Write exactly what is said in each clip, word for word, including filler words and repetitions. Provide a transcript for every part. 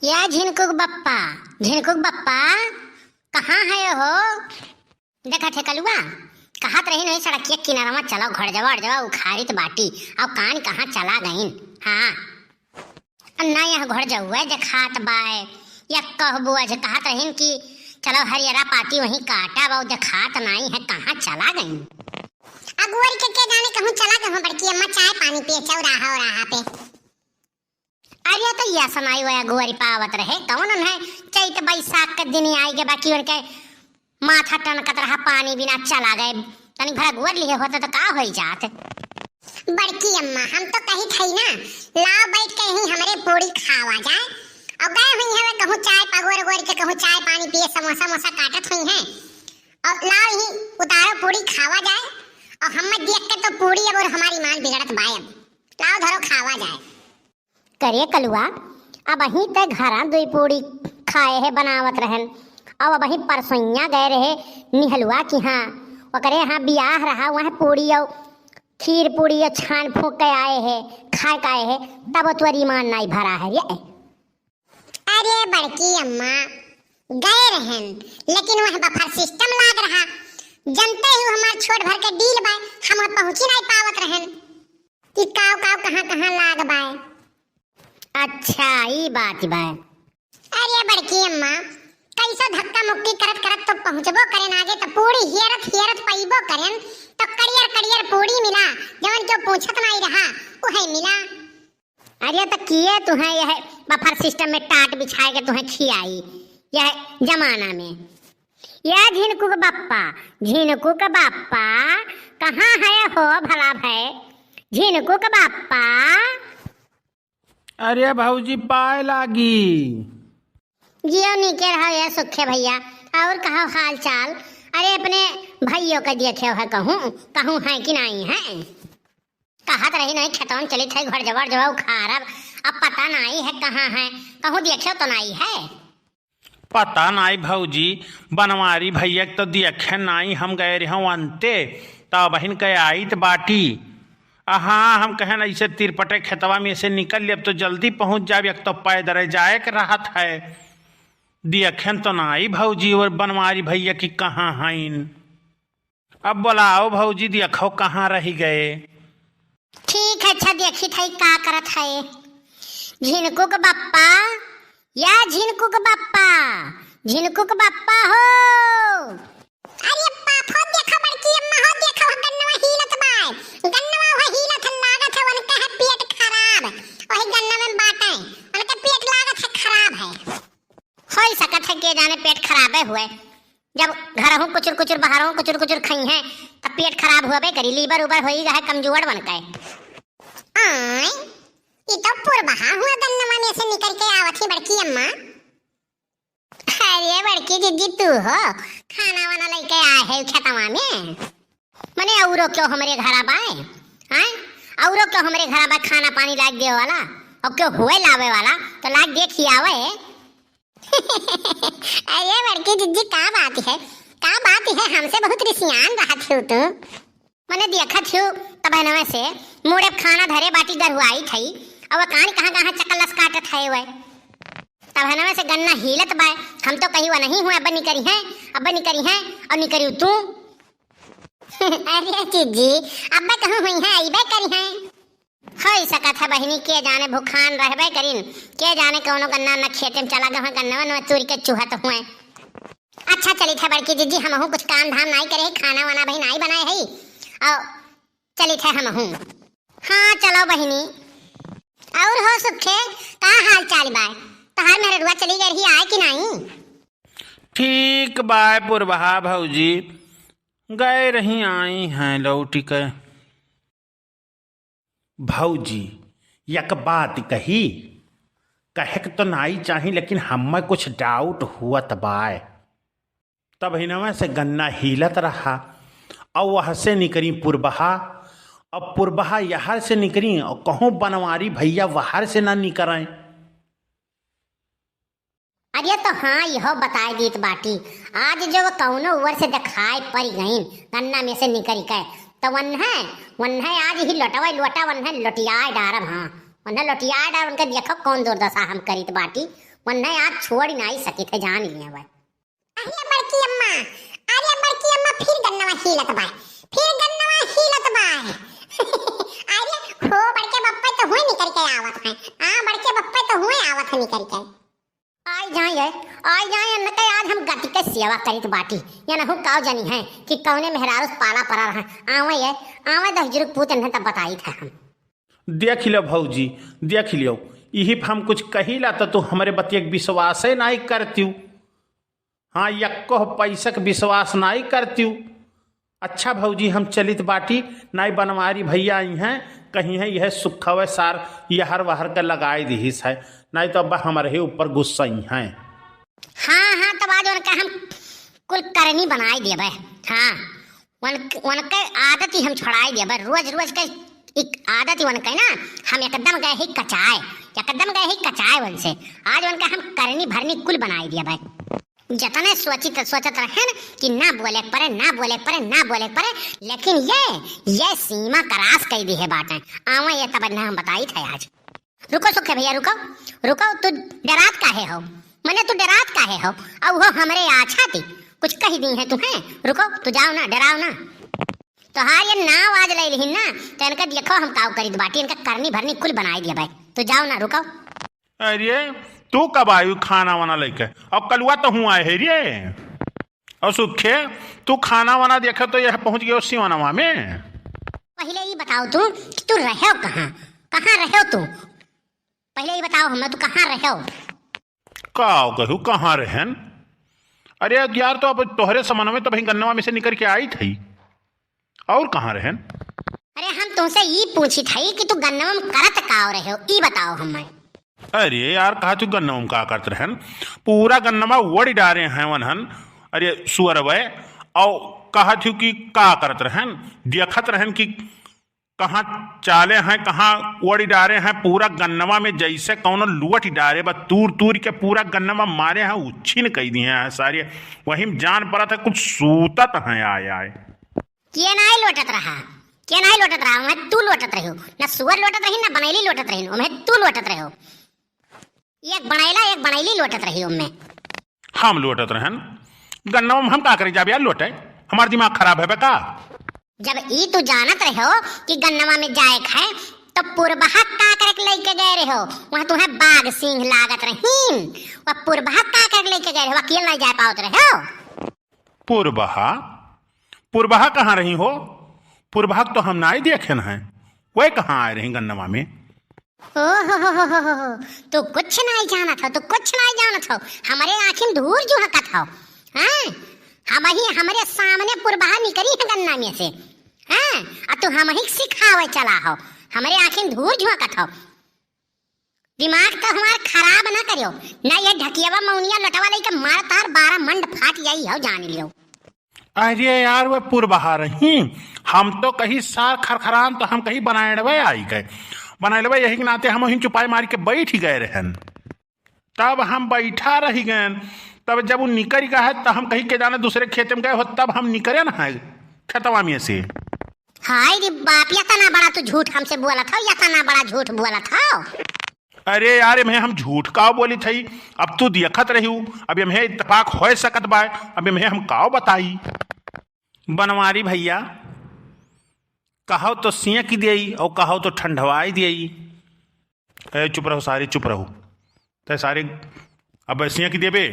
या झिनकुक बप्पा, झिनकुक बप्पा, कहाँ है हो? देखत है कलुआ, कहत रही नहीं सड़किया किनारवा चलो, घर जवा, घर जवा उखारित बाटी, अब कान कहाँ चला गईन? हाँ, अब ना यह घर जउए देखात बाय, या कहबो अज कहत रहीन कि चलो हरियरा पाती वहीं काटा, वो देखात नाई है, कहाँ चला गईन? अगुअर के, के जाने कहूँ चला गए हो बड़की अम्मा, चाय पानी पिए चौराहा, औराहा पे। अरे तो यह समय वह अगुअरी पावत रहे, कौन उन्हें चैत बैसाख के दिन आई गए, बाकी उनके माथा टनकत रहा, पानी बिना चला गए। तनी भर अगुअर लिए होते तो का होई जात। बड़की अम्मा, हम तो कही थई ना, लाओ बैठ के ही हमरे पूड़ी खावा जाए। और गए हुई है कहूँ चाय पगोर गोर के, कहूँ चाय पानी पिए, समोसा मोसा काटत हुई है। और लाओ ही उतारो पूड़ी खावा जाए। और हम देख के तो पूड़ी अब और हमारी मान बिगड़त बाय। अब लाओ धरो खावा जाए। करे कलुआ, अबहीं ते घरा दुई पूड़ी खाए है बनावत रहन, अब अबहीं परसोइया गए रहे निहलुआ की हाँ, ओकरे हाँ बियाह रहा, वह पूड़ी और खीर पूड़ी और छान फूंक के आए है, खाए के आए है, तब तोर ईमान नाई भरा है ये। अरे बड़की अम्मा, गए रहन, लेकिन वह बफर सिस्टम लाग रहा, जनते ही हमार छोट भर के डील बाय, हम पहुँची नाई पावत रहन। कि काव काव कहाँ कहाँ लाग बाय। अच्छा, ई बात बाय। अरे बड़की अम्मा, कैसो धक्का मुक्की करत करत तो पहुँचबो करेन आगे, तो पूड़ी हियरत हियरत पइबो करेन, तो कड़ियर कड़ियर पूड़ी मिला, जवन क्यों पूछत नाई रहा, उहे मिला। अरे तो किए तुहें यह बफर सिस्टम में टाट बिछाए के तुहें खियाई यह जमाना में। या झिनकुक बप्पा, झिनकुक बप्पा, कहाँ है हो भला भय? झिनकुक बप्पा। अरे भौजी, पाए लागी। जियो नीके रहो ये सुखे भैया, और कहो हाल चाल? अरे अपने भइयो का देखे है कहूँ, कहूँ है कि नाई है? कहत रही नहीं खेतवन चलित है, घर जवा, घर जवा उखारब, अब पता नाई है कहाँ है, कहूँ देखे तो नाई है। पता नाई भौजी, बनवारी भइया के तो देखे नाई, हम गए रहे अंते, तब बहिन के आइत बाटी। आ हाँ, हम कहेन ऐसे तिरपटे खेतवा में से निकल लेब तो जल्दी पहुँच जाब, एक तो पैदरे जाए के रहत है। देखेन तो नाई भौजी और बनवारी भइया की कहाँ हईन। अब बोलाओ भौजी, देखो कहाँ रहि गए। ठीक है, अच्छा देखित है का करत है। झिनकुक बप्पा, या झिनकुक बप्पा, झिनकुक बप्पा हो। अरे बाप हो, देखो बड़की अम्मा हो, देखो वो गन्नवा हिलत बाय, गन्नवा वो हिलत है, लागत है उनका है पेट खराब, वही गन्ना में बाटे, उनका पेट लागत है खराब है। होई सकत है के जाने पेट खराबे हुए, जब घरहूँ कुचुर कुचुर, बाहरहूँ कुचुर कुचुर खइहें, तब पेट खराब हुअबे करी, लीवर उबर होई गए, कमजोर बन गए। आय, ई तो पुरबहा हुआ गन्नवा में से निकल के आवत ही बड़की अम्मा। अरे बड़की जिज्जी, तू हो खाना वाना लेके आए है खेतवा में? मने औरो क्यों हमरे घरा बाय? हैं? औरो क्यों हमरे घरा बाय खाना पानी लाग देवे वाला? और क्यों हुए लावे वाला? तो लाग दे खियावे। अरे बड़की जिज्जी, का बात है, का बात है, हमसे बहुत रिसियान रहत हो तू। मने देखत हो तब हनवे से मुड़े खाना धरे बाटी गरुआई थई, अब कान कहाँ कहाँ चकलस काटत है वह। तब हनवे से गन्ना हिलत बाय, हम तो कही वह नहीं हुए, अब निकरी है, अब निकरी है, और निकरी तू। अरे जिज्जी, अब कहूँ हुई है, अइबे करी है। होई सकत है बहिनी, के जाने भुखान रहबे करिन, के जाने कौनो गन्ना न खेते में चला गए, गन्ना न चुरि के चुहत हुए। अच्छा चलित है बड़की जिज्जी, हमहूँ कुछ काम धाम नाई करे, खाना वाना भी नाई बनाए है, और चलित है हमहूँ। हाँ चलो बहिनी। और हो सुखे, का हाल चाल बाय? तहार मेहररुआ चली गए रही आए कि नाई? ठीक बाय पुरबहा भौजी, गए रही आई हैं लौटि के। भौजी, एक बात कही, कहे के तो नाई चाही, लेकिन हमें कुछ डाउट हुअत बाय। तब हिनवा से गन्ना हिलत रहा, और वह से निकरी पुरबहा, और पुरबहा यहर से निकरी, और कहूँ बनवारी भैया वहर से ना निकरें। अरे तो हाँ, यहो बताए दीत बाटी, आज जो कौनो ओर से देखाए परि गईन, गन्ना में से निकरि के, तो वन्हे, वन्हे आज ही लोटवा लोटा, वन्हे लोटियाए डारब, हाँ, वन्हे लोटियाए डारब, उनके देखो कौन दुर्दशा हम करीत बाटी, वन्ने आज छोड़ नाई सकित है, जान लिया वह। अरे बड़की अम्मा, अरे बड़की अम्मा, फिर गन्नवा हिलत बाय, फिर गन्नवा हिलत बाय। अरे हो बड़के बप्पे तो हुए निकल के आवत हैं, हाँ बड़के बप्पे तो हुए आवत है निकल के। आई जाए, आई जाए, इनके आज हम गति के सेवा करित बाटी, या नहु काव जनी है कि कौने मेहरारू से पाला पड़ा रहा। आवे ये, आवे दहिजरू पूत इन्हें तब बताई था हम। देख लो भौजी, देख लियो, यही पे हम कुछ कहिला तो तू हमरे बतिया के विश्वासे नाई करतियो। हाँ, यक्को पैसा के विश्वास नाई करतियो। अच्छा भौजी, हम चलित बाटी, नाई बनवारी भैया आई हैं, कहीं है यह सुखवे सार यहर वहर के लगाई दिहिस है, नाई तो अब हमरे ही ऊपर गुस्सा ही हैं। हाँ, हाँ, तब आज उनका हम कुल करनी बनाई देबे। हाँ, उन-, उनके आदत ही हम छोड़ाई देबे। रोज, रोज के एक आदत ही उनके ना, हम एकदम गए ही कचाए, एकदम गए ही कचाए उनसे। आज उनका हम करनी भरनी कुल बनाई देबे। जतने सोचित, सोचत रहन कि ना बोले के परे, ना बोले के परे, ना बोले के परे, लेकिन ये, ये सीमा क्रॉस कई दिहे बाटे। आवे ये तब ना हम बताई थे आज। रुको सुखे भैया, रुको, रुको, तू डरात काहे हो? मने तू डरात काहे हो? अउ वो हमरे आछा थी, कुछ कही दी है तुम्हें? रुको, तू जाओ ना, डराओ ना। तोहार ये नाव आज ले लिहिन ना, तो इनका देखो हम काव करित बाटी, इनका करनी भरनी कुल बनाई दिया भाई। तू जाओ ना, रुको। अरे, तू कब आयु खाना वाना लेके? अब कलुआ तो हूँ आए है रे। और सुखे, तू खाना वाना देखे तो यह पहुँच गयो सिवनवा में। पहिले ई बताओ तू कि तू रह्यो कहाँ, कहाँ रह्यो तू? पहिले ई बताओ हमें, तू कहाँ रह्यो? का कहू, कहाँ रहन? अरे यार, तो अब तोहरे समनवे तब गन्नवा में से निकर के आई थई, और कहाँ रहन? अरे हम तुमसे ई पूछी थई कि तू गन्नवा में करत का रह्यो, ई बताओ हमें। अरे यार, कहा तू गन्नवा में का करत रहन? पूरा गन्नवा वोड़ डारे हैं वनहन। अरे सुअरवे, औ कहा थी कि का करत रहन? देखत रहन कि कहाँ चाले हैं, कहाँ वोड़ डारे हैं, पूरा गन्नवा में जैसे कौनो लुअट डारे बा, तूर तूर के पूरा गन्नवा मारे हैं, उच्छिन कई दिए हैं सारे। वही में जान पड़ा था कुछ सूतत हैं आए आए। के नाई लोटत रहा, के नाई लोटत रहा, ओमे तू लोटत रह्यो, ना सुअर लोटत रही, ना बनैली लोटत रही, ओमे तू लोटत रह्यो। एक बनैला, एक बनैली लोटत रही ओमे। हम लोटत रहन, गन्नवा में हम का करे जाब यार लोटे, हमार दिमाग खराब है बे का? जब ई तू जानत रह्यो कि गन्नवा में जाए के है, तो पुरबहा का करे के लेके गए रह्यो? वहाँ तुम्हें बाघ सिंह लागत रहीन, वह पुरबहा का करे के लेके गए रह्यो? अकेल नहीं जाए पावत रह्यो? पुरबहा? पुरबहा कहाँ रही हो? पुरबहा तो हम नाई देखेन हैं। वह कहाँ आए रही गन्नवा में? ओ हो हो हो हो हो हो, तू कुछ नाई जानत हो, तू कुछ नाई जानत हो। हमरे आँखिन धूर जुहकत हो। हाँ? हमही, हमरे सामने पुरबहा निकरी है गन्ना में से। हाँ? आ तू हमही के सिखावे चला हो। हमरे आँखिन धूर जुहकत हो। दिमाग तो हमार खराब ना करियो, ना ये ढकियावा मौनिया लटवा लइके मार तार बारह मंड फाट जाई हो, जान लियो। अरे यार, वह पुरबहा रही, हम तो कही सार खरखरान, तो हम कही बनाएड़वे आई गए, बनाएड़वे, यही के नाते हम वहीं चुपाई मार के बैठ ही गए रहन। तब हम बैठा रही गए, तब जब वो निकल गए है, तब हम कही के जाने दूसरे खेत में गए हो, तब हम निकले ना है खेतवा में से। हाय रे बाप, इतना बड़ा तू झूठ हमसे बोलत हो, इतना बड़ा झूठ बोलत हो। अरे यार, एम्हे हम झूठ काव बोली थई? अब तू दियखत रही हूँ, अब एम्हे इत्तेफाक होए सकत बाय, अब एम्हे हम काव बताई? बनवारी भैया, कहो तो सियक देई और कहो तो ठंडवाई देई। ए, चुप रहो सारे, चुप रहो। तै सारे अब सियक देबे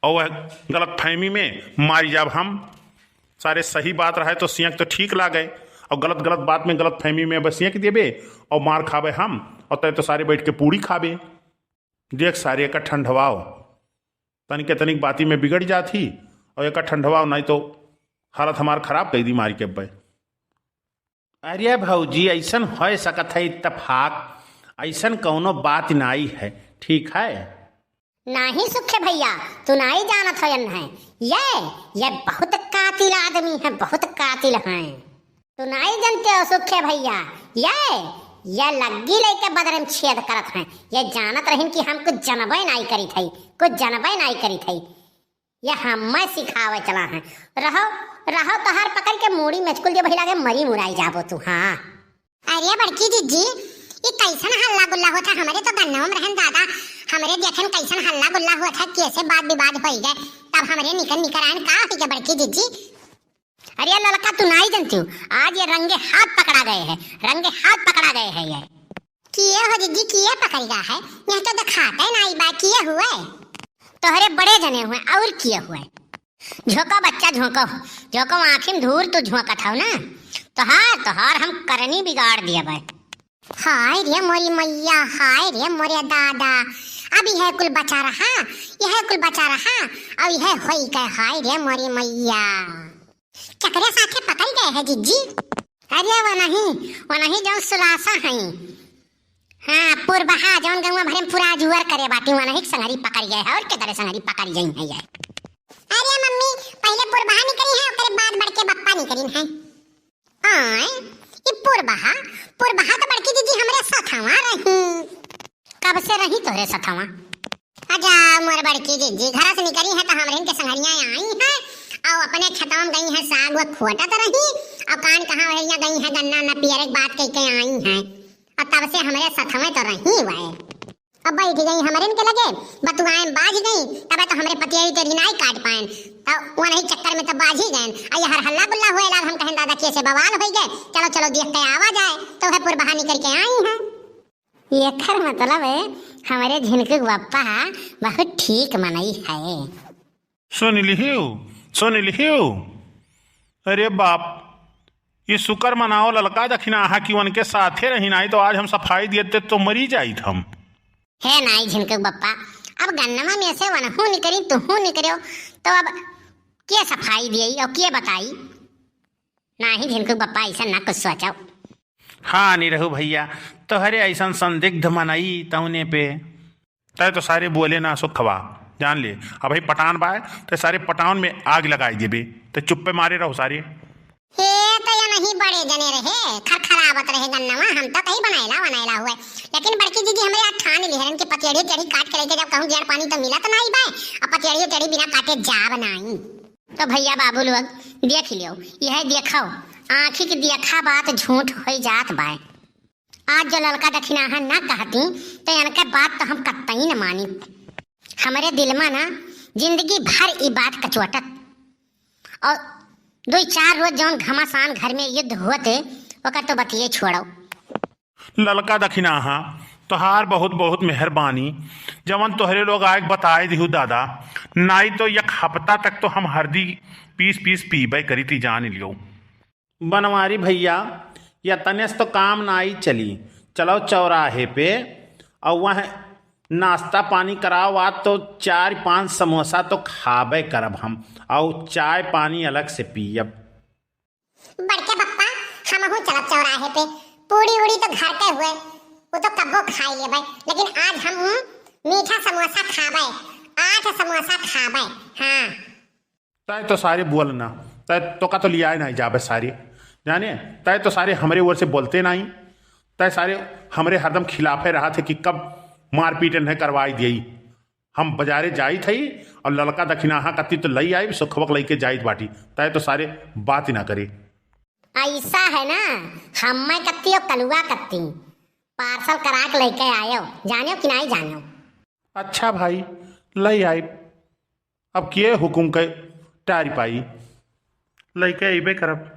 और वह गलत फहमी में मारी जाब हम। सारे सही बात रहे तो सियक तो ठीक लागे, और गलत, गलत बात में गलत फहमी में अब सियक देबे और मार खाबे हम, और तै तो सारे बैठ के पूड़ी खाबे। देख सारे, एका ठंडवाओ, तनिक तनिक बाती में बिगड़ जात ही, और एका ठंडवाओ, नहीं तो हालत हमार खराब कई दी मारी के अब्बे। अरे भौजी, ऐसन होए सकत है इत्तेफाक, ऐसन कौनो बात नाई है, ठीक है? नाही सुखे भैया, तू नाही जानत हो एन्हे। ये, ये बहुत कातिल आदमी है, बहुत कातिल हैं। तू नाही जानते हो सुखे भैया, ये, ये लग्गी लेके बदरे में छेद करत हैं। ये जानत रहिन कि हम कुछ जनबे नाही करी थई, कुछ जनबे नाही करी थई। ये हमें सिखावे चला है। रहो, रहो, तोहार पकड़ के मूड़ी में चकुल जे भइला के मरी मुराई जाबो तू, हाँ। अरे बड़की जीजी, ई कैसन हल्ला गुल्ला होत है? हमरे तो गन्नवा में रहन दादा, हमरे देखे में कैसन हल्ला गुल्ला होत है, कैसे बात विवाद होई गए, तब हमरे निकर निकर आयन का होई गए बड़की जिज्जी? अरे ललका, तू नाई जनती हूँ, आज ये रंगे हाथ पकड़ा गए है, रंगे हाथ पकड़ा गए है ये। किए हो जिज्जी, किए पकड़ गया है? यह तो दिखाते नाई बा, किए हुए? तोहरे बड़े जने हुए, और किए हुए? झोंको बच्चा, झोंको, झोंको, आँखी में धूर तू झोंकत हौ ना, तोहार, तोहार हम करनी बिगाड़ दिया बा। हाय रे मोरी मैया, हाय रे मोरे दादा, अब यह कुल बचा रहा, यह कुल बचा रहा, अब यह होई गए, हाय रे मोरी मैया। केकरे साथे पकड़ गए है जिज्जी? अरे वो नहीं, वो नहीं जौन सुलासा हई। हाँ, पुरबहा जौन गौवा भरे में पूरा जुअर करे बाटी, वो नहीं संगरी पकड़ गए है, और के तरह संगरी पकड़ गई है ये। अरे मम्मी, पहले पुरबहा निकरी है, ओकरे बाद बड़के बप्पा निकरी है। आय, ई पुरबहा, पुरबहा तो बड़की जिज्जी हमरे सथवा रही। कब से रही तोहरे सथवा? अच्छा, मोर बड़की जिज्जी घर से निकली है तो हमरे इनके संगरिया आई है, और अपने खेतवा में गई है साग वो खोटत रही, और कान कहाँ वही गई है गन्ना न पियर एक बात कह के आई है, और तब से हमरे सथवे तो रही हुए। अब बैठ गई हमरे इनके लगे, बतुआए बाज गई, तब तो हमरे पतियरी तेरी नाई काट पाएन, तो वो नहीं चक्कर में तो बाज ही गए। आ ये हर हल्ला गुल्ला हुए लाग, हम कहें दादा कैसे बवाल हो गए, चलो चलो देख के आवा जाए, तो वह पुरबहा निकल के आई है। एकर मतलब है, हमरे झिनकू के बप्पा बहुत ठीक मनई है। सुन लिहियो, सुन लिहियो। अरे बाप, ये शुक्र मनाओ ललका दखिनाहा कि उनके साथे रही, नाई तो आज हम सफाई दियत तो मरी जाइत हम। हे नाई झिनकू के बप्पा, अब गन्नमा में से वनहू निकरी, तुहू निकरियो, तो अब के सफाई दियई और के बताई? नाही झिनकू के बप्पा, ऐसा ना कुछ सोचो। हाँ निरहू भैया, तोहरे ऐसन संदिग्ध मनई तौने पे। तय तो सारे बोले ना सुखवा, जान ले, अब ही पटान बाय, तो सारे पटान में आग लगाई देबे, तो चुप्पे मारे रहो सारे। हे तो या नहीं बड़े जने रहे, खरखरावत रहे गन्नवा, हम तो कहीं बनायला बनायला हुए, लेकिन बड़की दीदी हमरे यहाँ ठान लिहरन कि पतियड़ी टेढ़ी काट के लेके जब कहूँ गेड़ पानी तो मिलत नाई बाय, अब पतियड़ी टेढ़ी बिना काटे जाब नाई। तो भैया बाबू लोग देख लियो, यह देखो, आँखी की देखा बात झूठ होई जात बाय। आज जो ललका दखिनाहा ना कहती, तो इनके बात तो हम कतई न मानित। हमरे दिल में ना जिंदगी भर ई बात कचोटत। और दुई चार रोज जौन घमासान घर में युद्ध होते, ओकर तो बतिये छोड़ो। ललका दखिनाहा, तोहार बहुत बहुत मेहरबानी, जवन तोहरे लोग आए के बताए दिहु दादा, नाई तो एक हफ्ता तक तो हम हरदी पीस पीस पीबे करी थी, जान लियो। बनवारी भैया, यतने से तो काम नाई चली। चलो चौराहे पे, और वह नाश्ता पानी कराओ, आज तो चार पाँच समोसा तो खाबे करब हम, और चाय पानी अलग से पियब। बड़के बप्पा, हमहू चलब चौराहे पे, पूड़ी उड़ी तो घर के हुए, वो तो कब्बो खाई लेबे, लेकिन आज हम मीठा समोसा खाबे, आठ समोसा खाबे। हाँ। तय तो सारे बोल ना, तय तो का तो लियाए नाई जाबे सारे, जाने, तय तो सारे हमरे ओर से बोलते नाई, तय सारे हमरे हरदम खिलाफे रहत है कि कब मारपीट इन्हें करवाई दियई। हम बजारे जाइत हई और ललका दखिनाहा कत्ती तो लई आइब, सुखवक लइके जाइत बाटी, तय तो सारे बात ही ना करे। ऐसा है ना, हम्मे कत्ती और कलुआ कत्ती पार्सल करा के लइके आयो, जानियो कि नाई जानियो। अच्छा भाई, लई आइब। अब के हुकुम के टारी पाई, लइके अइबे करब।